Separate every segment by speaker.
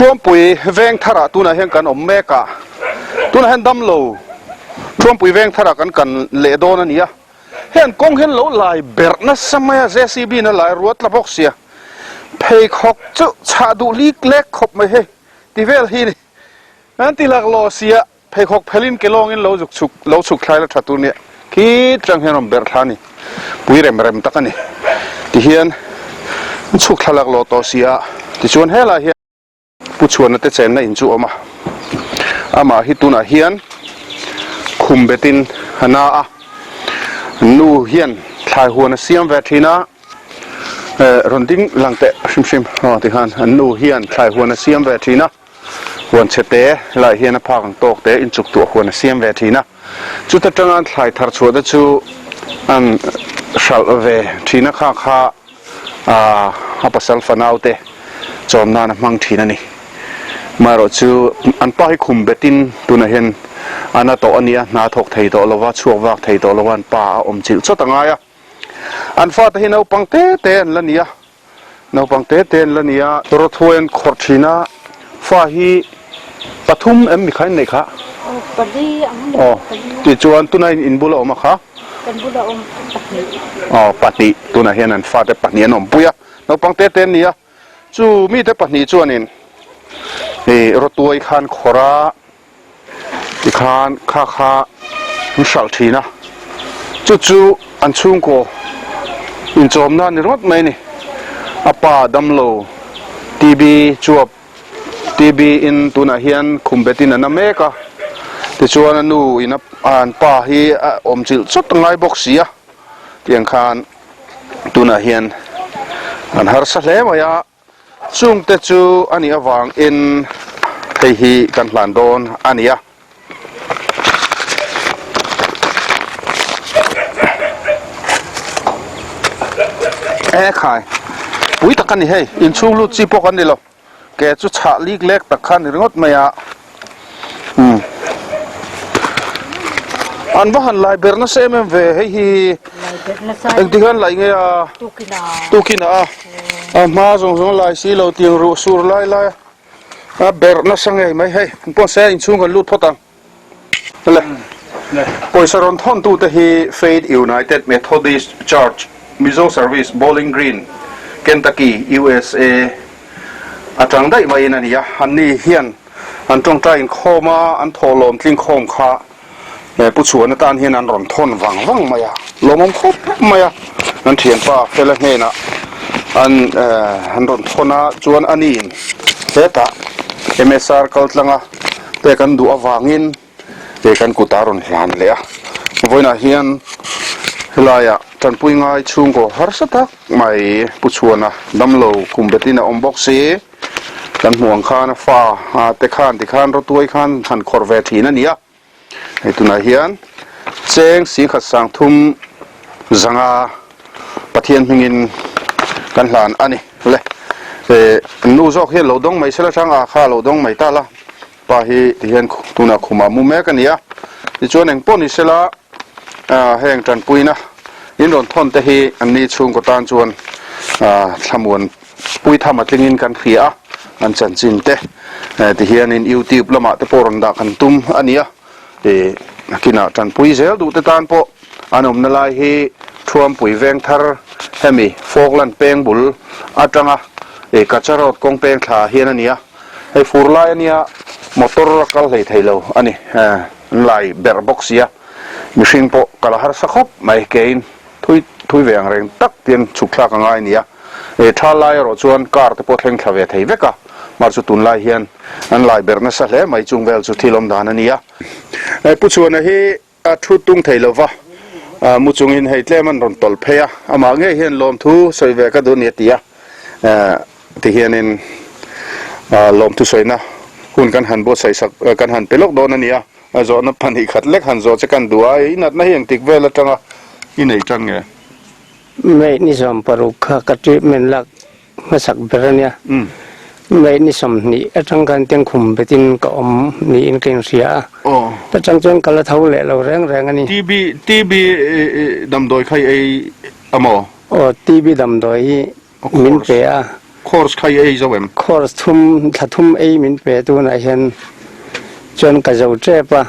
Speaker 1: Thuampui veng tharah tunah hian kan awm mek a, tunah hian damlo Thuampui veng tharah kan kan leh dawn a ni a, heng kawng hian lo lai berh nasa mai a, JCB in a lai ruat tla bawk sia, pheikhawk chu chhah duh lik lek khawp mai hei ti vel hi ni, an ti laklawh sia. Pheikhawk phelin ke lawngin lo zuk chhuk lo chhuk thlai la tha tur nia khi tang hian rawn berh thla a ni pui rem rem tak a ni tihian an chhuk thla lak lawh tawh si a tichuan helai hian Pu Chhuana te chenna in chu a awm a amah hi tunah hian khum betin a na a nu hian thlai huan a siam ve thin a eh rawn ding lang teh hrim hrim aw tikhan an nu hian thlai huan a siam ve thin a. Huan chhe te lai hian a phak ang tawk te inchuk tuah huan a siam ve thin a, chuta tanga thlai thar chhuah te chu an hralh ve thin a, kha kha a pasal fanau te chawm nan a hmang thin a ni. Amaherawh chu an pa hi khum betin tunah hian a na tawh a nia, hna thawk thei tawh lova, chhuak vak thei tawh lova an pa a awm chilh chawt a ngai a, an fate hi naupang te te an la ni a. Naupang te te an la ni a. Rawthuai an khawrh thin a, fa hi pathum em mi kha in neih kha?
Speaker 2: Aw, pali ang ni.
Speaker 1: Aw, tichuan tunah in bula awm a kha?
Speaker 2: Kan bula awm pahnih.
Speaker 1: Aw, pahnih, tunah hian an fate pahnih an awmpui a, naupang te te an ni a. Chu mite pahnih chuanin ih rawtuai khan khawrh a. Tikhan kha kha an hralh thin a, chu chu an chhungkaw inchawmna a ni ringawt mai a ni. A pa damlo TB chuap TB in tunah hian khum betin a na mek a, tichuan a nu in an pa hi a awm chilh chawt ngai bawk si a, tiang khan tunah hian an harsa hle mai a. Chungte chu a nih avangin hei hi kan hlan dawn a ni a. E khai, pui tak a ni hei, inchhung lut chi pawh kan ni lo, ke chu chhah lik lek tak kha a ni ringawt mai a. Umm an va han lai ber nasa em em ve hei hi engti hian laih nge a tukin a a hma zawng zawng lai si lo tiang ruh sur lai lai a ber nasa ngei mai hei an pawh se inchhung kan lut phawt ang le pawisa rawn thawn tu te hi Faith United Methodist Church Mizo Service Bowling Green Kentucky USA atang daih maiin a ni a anni hian An tawngtai inkhawm a, an thawhlawm tlingkhawm kha Pu Chhuan atan hian an rawn thawn vang vang mai a, lawmawm khawp mai a. An thianpa Fela hnenah an an rawn thawn a, chuan a niin hetah MSR kaltlanga pek an duh avangin he kan kut a rawn hlan leh a. Vawiinah hian helaiah tanpui ngai chhungkaw harsa tak mai Pu Chhuana damlo kum betin a awm bawk si. Kan hmuh ang khan a fa a te khan tikhan rawtuai khan han khawrh ve thin a ni a, hei tunah hian cheng singkhat sang thum zanga Pathian hmingin kan hlan a ni le. Eh nu zawk hian lo dawng mai sela chang a kha lo dawng mai ta la, pa hi tihian tunah khumah mu mek a ni a, tichuan engpawh ni sela heng tanpuina in rawn thawn te hi anni chhungkaw tan chuan thlamuan Puitham a tlingin kan hria a, an chanchin te ti hianin YouTube lamah te pawh rawn dah kan tum a ni a, ih nakinah tanpui zel duh te tan pawh an awmna lai hi Thuampui Vengthar hemi Falkland peng bul atanga ih Kacha Road kawng peng thla hian a ni a, hei fur lai a nia motor a kal hlei thei lo a ni, an lai berh bawk si a, mihring pawh kal a harsa khawp mai kein thui thui ve ang reng tak tian chhuk thlak a ngai a ni a. He tha lai erawh chuan car te pawh thleng thla ve thei vek a, mar chu tunlai hian an lai ber nasa hle mai chung vel chu thil awm dan a ni a. Pu Chhuana hi a thu tung thei lova, mu chungin hei tlem an rawn tawlh phei a, amah ngei hian lawmthu sawi ve ka duh ni a ti a, tihianin lawmthu sawina hun kan han buatsaih sak kan han pe lawk dawn a ni a, zawhna pahnih khat lek han zawh che kan duh a, i natna hi engtik vel atanga i nei tan nge?
Speaker 3: May ni 16 kha ka treatment lak hmasak ber a nia. May ni 20 atang khan tengkhum betin ka awm niin ka inhria a. Atang chuan ka la tho leh lo reng reng a ni.
Speaker 1: TB TB damdawi kha i ei a maw?
Speaker 3: Aw TB damdawi hi min pe a.
Speaker 1: Course kha i ei zo em?
Speaker 3: Course thum, thla thum ei min pe tunah hian chuan ka zo tep a.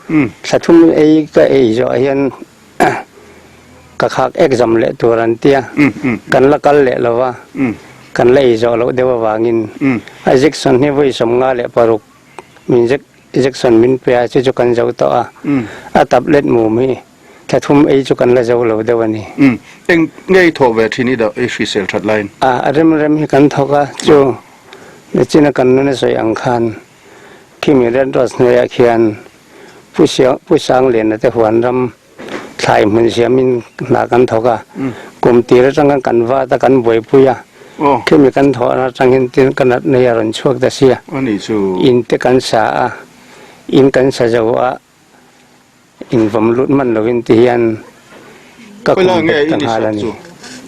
Speaker 3: Thla thum ei ka ei zawh hian ka khak exam leh tur an tia. Kan la kal leh lo va, kan la ei zawh loh deuh avangin a injection hi vawi 56 min injection min pe a, chu chu kan zo tawh a. A tablet mum hi Thla thum ei chu kan la zo lo deuh a ni.
Speaker 1: Umm, eng nge i thawh ve thin i dah i hrisel that laiin?
Speaker 3: A rem rem hi kan thawk a, chu Mechina kan nun a sawi ang khan khimi Red Rose hnuaiah khian Pu Siang Pu Sangliana te huan ram thlai hmun siamin hna kan thawk a, kum tir atang khan kan vat a kan buaipui a, khimi kan thawhna atang hian tin ka natna hi a rawn chhuak ta sia, in te kan sa a, in kan sa zo a. Invawm lut hman lovin ti hian ka khum bet ta nghal a ni.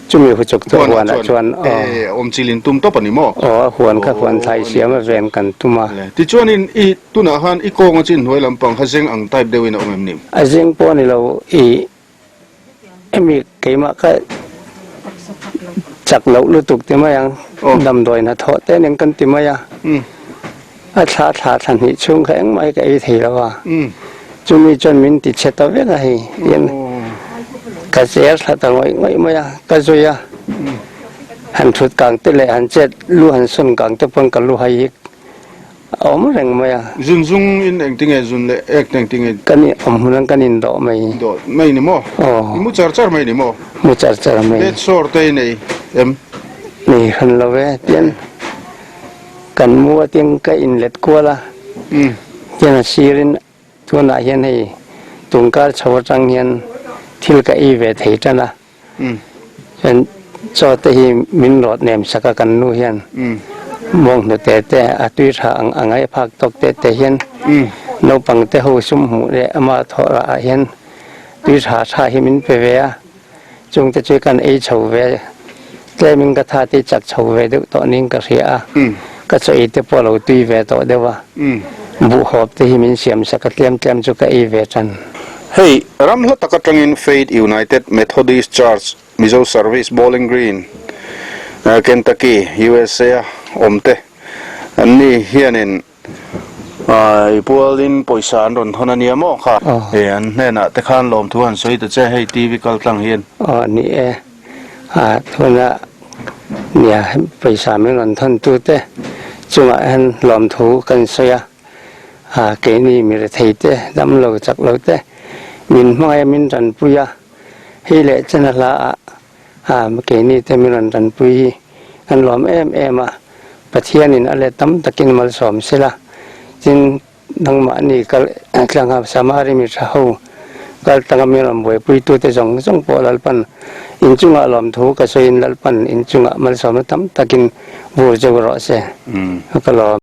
Speaker 3: Chumi huchuk chu a huanah chuan aw.
Speaker 1: Awmchilin tum tawp a ni maw?
Speaker 3: Aw, a huan kha huan thlai siam a ven kan tum a.
Speaker 1: Tichuanin i tunah khan i kawnga chin hnuai lampang kha zeng ang type deuhin a awm em ni?
Speaker 3: A zeng pawh a ni lo, i hemi keimah kha chak loh lutuk ti mai ang, damdawi hnathawh te nen kan ti mai a. A thla thla thla hnih chhung kha engmah hi ka ei thei lo a, chumi chuan min ti chhe ta vek a hei hian ka cher thla ta ngawih ngawih mai a, ka zui a, han thut kang te leh han chet lu han sawn kang te pawn ka lu hai hi a awm reng mai a.
Speaker 1: Zun zung in engtinge zun leh ek te engtinge?
Speaker 3: Kan in awm hmun an kan in dawh mai.
Speaker 1: Dawh mai ni maw?
Speaker 3: Aw.
Speaker 1: I mu char char mai ni maw?
Speaker 3: Mu char char mai.
Speaker 1: Bed sore te i nei em?
Speaker 3: Nei hran lo ve tian. Kan mu a tin ka inlet kual a, tian a sirin tunah hian hei tungkar chho atang hian thil ka ei ve thei tan a, chuan chaw te hi min rawt nem sak a kan nu hian bawnghnute te a tui tha ang a ngai phak tawk te te hian naupang te ho sum hmuh leh ama thawh rah ah hian tui tha tha hi min pe ve a. Chungte chu kan ei chho ve, tlemin ka tha te chak chho ve deuh tawh niin ka hria a, ka chaw ei te pawh a lo tui ve tawh deuh a, buhhawp te hi min siam sak a, tlem tlem chu ka ei ve tan.
Speaker 1: Hei, ram hla tak atangin Faith United Methodist Church Mizo Service Bowling Green, Kentucky, USA a awmte an ni hianin I pualin pawisa an rawn thawn a nia maw kha? Hei an hnenah te khan lawmthu han sawi ta che hei TV kal tlang hian.
Speaker 3: Aw ni e, a tuna nia pawisa min rawn thawn tu te chungah hian lawmthu kan sawi a, a keini mi rethei te dam lo chak lo te min hmangaih a min tanpui a, hei leh chen a hla ah A, keini te min rawn tanpui hi kan lawm em em a, Pathianin a let tam takin malsawm sela, tin nangmahni kal tlanga Samari mi tha ho kal tlanga min rawn buaipuitute zawng zawng pawh Lalpan inchungah lawmthu ka sawiin Lalpan inchungah malsawmna tam takin vur cheu rawh se ka lawm.